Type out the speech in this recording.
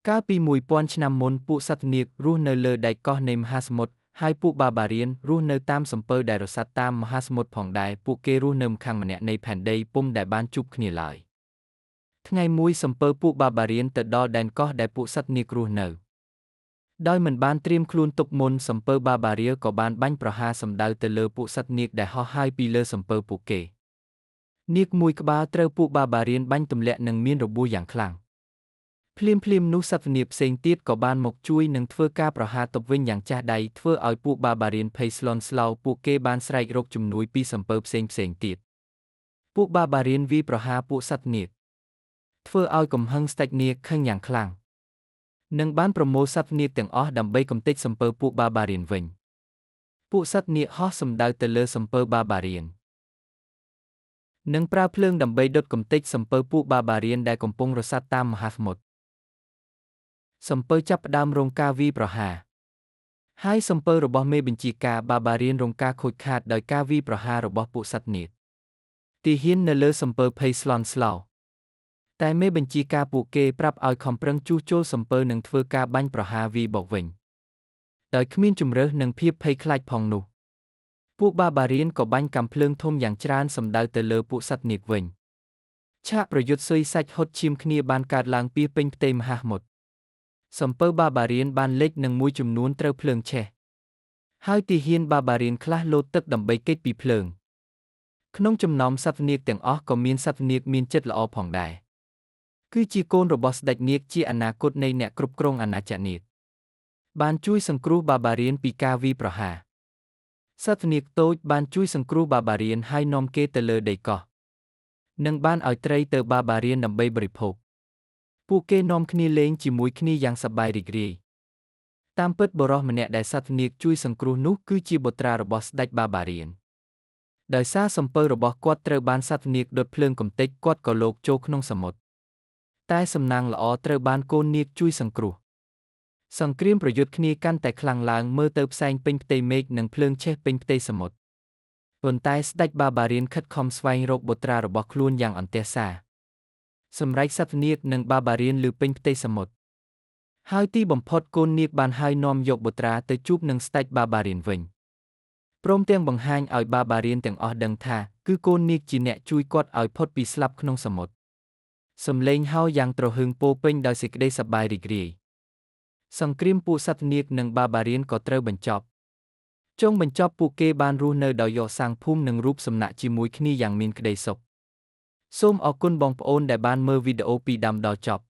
កាលពី1000ឆ្នាំមុនពួកសត្វនាគរស់នៅលើដែកកោះនៃមហាសមុទ្រហើយពួកបាបារៀនរស់នៅតាមសំពៅដែលរសាត់តាមមហាសមុទ្រផងដែរពួកគេរស់នៅម្ខាងម្នាក់នៃផែនដីពុំដែលបានជួបគ្នាឡើយថ្ងៃមួយសំពៅពួកបាបារៀនទៅដល់ដែនកោះដែលពួកសត្វនាគរស់នៅដោយមិនបានត្រៀមខ្លួនទុកមុនសំពៅបាបារៀក៏បានបាញ់ប្រហារសម្ដៅទៅលើពួកសត្វនាគដែលហោះហើរពីលើសំពៅពួកគេនាគមួយក្បាលត្រូវពួកបាបារៀនបាញ់ទម្លាក់និងមានរបួសយ៉ាងខ្លាំងភ្លាមៗនោះសត្វនាគផ្សេងទៀតក៏បានមកជួយនិងធ្វើការប្រហារទប់វិញយ៉ាងចាស់ដៃធ្វើឲ្យពួកបាបារៀនភ័យស្លន់ស្លោពួកគេបានស្រែករកជំនួយពីសំពៅផ្សេងៗទៀតពួកបាបារៀនវាយប្រហារពួកសត្វនាគធ្វើឲ្យកំហឹងស្ដេចនាគខឹងយ៉ាងខ្លាំងនិងបានប្រមូលសត្វនាគទាំងអស់ដើម្បីកម្ទេចសំពៅពួកបាបារៀនវិញពួកសត្វនាគហោះសម្ដៅទៅលើសំពៅបាបារៀននិងប្រើភ្លើងដើម្បីដុតកម្ទេចសំពៅពួកបាបារៀនដែលកំពុងរសាត់តាមមហាសមុទ្រសំពៅចាប់ផ្ដើមរងការវាយប្រហារហើយសំពៅរបស់មេបញ្ជាការបាបារៀនរងការខូចខាតដោយការវាយប្រហាររបស់ពួកសត្វនាគទាហាននៅលើសំពៅភ័យស្លន់ស្លោតែមេបញ្ជាការពួកគេប្រាប់ឲ្យខំប្រឹងជួសជុលសំពៅនិងធ្វើការបាញ់ប្រហារវាយបកវិញដោយគ្មានជម្រើសនិងភាពភ័យខ្លាចផងនោះពួកបាបារៀនក៏បាញ់កាំភ្លើងធំយ៉ាងច្រើនសម្ដៅទៅលើពួកសត្វនាគវិញឆាកប្រយុទ្ធស៊ុយសាច់ហុតឈាមគ្នាបានកើតឡើងពាសពេញផ្ទៃមហាសមុទ្រសំពៅបាបារៀនបានលិចនិងមួយចំនួនត្រូវភ្លើងឆេះហើយទាហានបាបារៀនខ្លះលោតទឹកដើម្បីគេចពីភ្លើងក្នុងចំណោមសត្វនាគទាំងអស់ក៏មានសត្វនាគមានចិត្តល្អផងដែរគឺជាកូនរបស់ស្ដេចនាគជាអនាគតនៃអ្នកគ្រប់គ្រងអាណាចក្រនាគបានជួយសង្គ្រោះបាបារៀនពីការវាយប្រហារសត្វនាគតូចបានជួយសង្គ្រោះបាបារៀនហើយនាំគេទៅលើដីកោះនិងបានឲ្យត្រីទៅបាបារៀនដើម្បីបរិភោគពួកគេនាំគ្នាលេងជាមួយគ្នាយ៉ាងសប្បាយរីករាយតាមពិតបុរសម្នាក់ដែលសត្វនាគជួយសង្គ្រោះនោះគឺជាបុត្រារបស់ស្ដេចបាបារៀនដោយសារសំពៅរបស់គាត់ត្រូវបានសត្វនាគដុតភ្លើងកម្ទេចគាត់ក៏លោកចូលក្នុងសមុទ្រតែសំណាងល្អត្រូវបានកូននាគជួយសង្គ្រោះសង្គ្រាមប្រយុទ្ធគ្នាកាន់តែខ្លាំងឡើងមើលទៅផ្សែងពេញផ្ទៃមេឃនិងភ្លើងឆេះពេញផ្ទៃសមុទ្រប៉ុន្តែស្ដេចបាបារៀនខិតខំស្វែងរកបុត្រារបស់ខ្លួនយ៉ាងអន្ទះសារសម្រេចសត្វនាគនិងបាបារៀនលឺពេញផ្ទៃសមុទ្រហើយទីបំផុតកូននាគបានហើយនាំយកបុត្រាទៅជួបនឹងស្ដេចបាបារៀនវិញព្រមទាំងបង្ហាញឲ្យបាបារៀនទាំងអស់ដឹងថាគឺកូននាគជាអ្នកជួយគាត់ឲ្យផុតពីស្លាប់ក្នុងសមុទ្រសំឡេងហោយ៉ាងទ្រហឹងពោពេញដោយសេចក្តីសប្បាយរីករាយសង្គ្រាមពួកសត្វនាគនិងបាបារៀនក៏ត្រូវបញ្ចប់ចុងបញ្ចប់ពួកគេបានរស់នៅដោយយកសាងភូមិនិងរូបសំណាកជាមួយគ្នាយ៉ាងមានក្តីសុខសូមអរគុណបងប្អូនដែលបានមើលវីដេអូពីដើមដល់ចប់